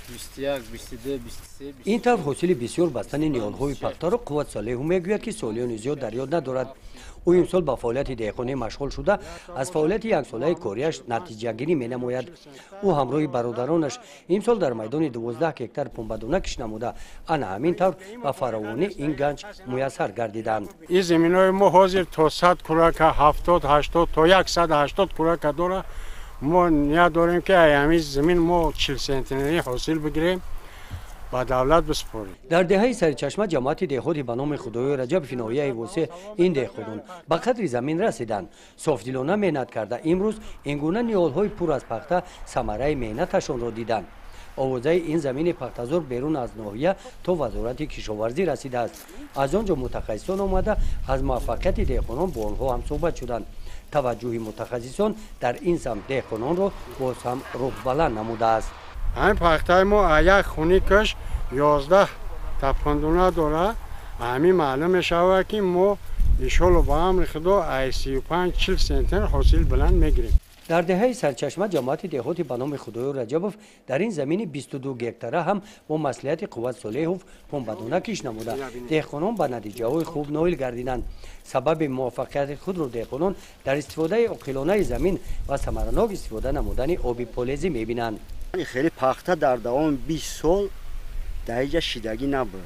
21, 22, 23. Ин тавр ҳосили бисёр бастани ниҳолҳои пахтаро Қувват Солеҳу мегӯяд, ки солиёни зиёд дар ёд надорад. Ӯ имсол ба фаъолияти деҳқонӣ машғул шуда, аз фаъолияти яксолаи кориаш натиҷагирӣ менамояд. Ӯ ҳамроҳи бародаронаш имсол дар майдони 12 гектар пунбадона кишт намуда, ана ҳамин тавр ба фаровонӣ ин ганҷ муяссар гардиданд. Ин заминои мо ҳозир то 100 курака, 70, 80, то 180 курака дорад. Мо ният дорем, ки ҳамин замин мо 40 центнери ҳосил бигирем, ба давлат бисупорем. Дар деҳаи Саричашма, ҷамоати деҳоти ба номи Худоёр Раҷабов, ноҳияи Восе, ин деҳқонон ба қадри замин расиданд. Софдилона меҳнат карда, имрӯз ин гуна ниҳолҳои пур аз пахта самараи меҳнаташонро диданд. Овозаи ин замини пахтазор берун аз ноҳия то Вазорати кишоварзӣ расидааст. Аз он ҷо мутахассисон омада, аз муваффақияти деҳқонон бо онҳо ҳамсӯҳбат шуданд. Таваҷҷӯҳи мутахассисон дар ин самт деҳқононро боз ҳам рӯҳбаланд намудааст. Ҳамин пахтаи мо як хуникаш 11 тапхондуна дорад. Ҳамин маълум мешавад, ки мо иншолло ба амри Худо ай 35-40 центнер ҳосил баланд мегирем. Дар деҳаи Сарчашма, ҷамоати деҳоти ба номи Худоёр Раҷабов, дар ин замини 22 гектара ҳам бо маслиҳати Қувват Солеҳов пунбадона кишт намуда, деҳқонон ба натиҷаҳои хуб ноил гардиданд. Сабаби муваффақияти худро деҳқонон дар истифодаи оқилонаи замин ва самаранок истифода намудани оби полезӣ мебинанд. Хеле пахта дар давоми 20 сол дар иҷа шидагӣ набуд.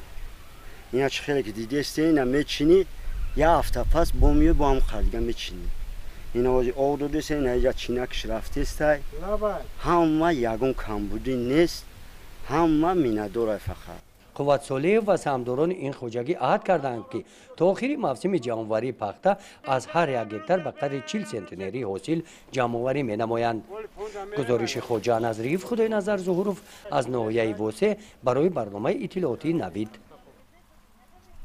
Ина чӣ хеле ки дидесте, ина мечинӣ, як ҳафта пас бо меои, бо ҳам қадига мечинӣ. Ина ҳози об додеста, ина иҷа чинакш рафтестай, ҳама ягон камбудӣ нест, ҳама миннатдорай фақат. Қувват Солеев ва саҳмдорони ин хоҷагӣ аҳд карданд, ки то охири мавсими ҷамъоварии пахта аз ҳар як гектар ба қадри 40 центнери ҳосил ҷамъоварӣ менамоянд. Гузориши Хоҷа Назриев, Худойназар Зуҳуров аз ноҳияи Восе барои барномаи иттилоотии «Навид».